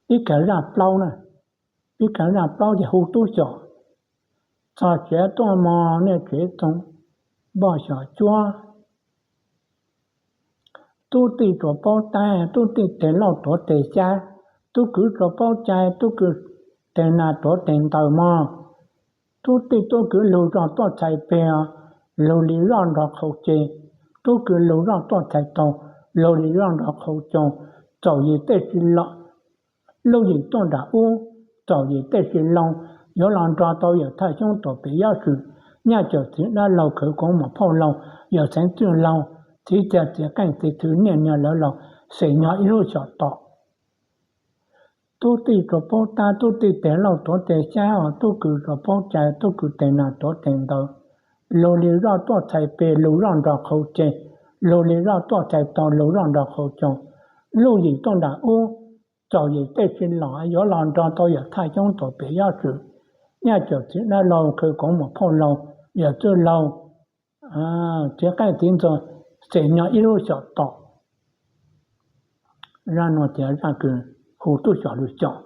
Pib khaws zaj plaub na, pib khaws zaj plaub ces hu tub xyom txog tsev tuaj mog, niaj tsev txoos npoj xyom cuab. Tub tij tsuas paub taib, tub tij tes lauj tuav tes xyab, tub kwv tsuas paub cai, tub kwv tes nas tuav tes ntaws mog. Tub tij tub kwv lug zog tuaj txhais peg, lug li zoj nrog qhau ce. Tub kwv lug zoj tuaj txhais taug, lug li zoj nrog qhau co. Txaus yim tej tsis los, luj yim tuaj nram ub, txaus yim tej tsis loo, yuav los nrog tau yawm thaj xyoob tuam pem yob swm, nyaj caum txiv dab laug khawv koob mom phauj laug, yawm xeev txwj laug, txiv txiag txiv qeej txiv thw niaj niag lawv laus, xem nyog ib lub xyom tom. Tub tij tsuas paub tab, tub tij tes lauj tuav tes xyab os, tub kwv tsuas paub cai, tub kwv tes nas tuav tes ntaws. Lug li zoj tuaj txhais peg, lug zoj nrog qhau ce, lug li zoj tuaj txhais taug, lug zoj nrog qhau co. Luj yim tuaj nram ub, txaus yim tej tsis los, yuav los nrog tau yawm thaj xyoob tuam pem yob swm, nyaj caum txiv dab laug khawv koob mom phauj laug, yawm txwj laug, txiv qeej txiv ntxuag, xem nyog ib lub xyom tom. Zaj no tias zaj kws hu tub xyom lug xyom.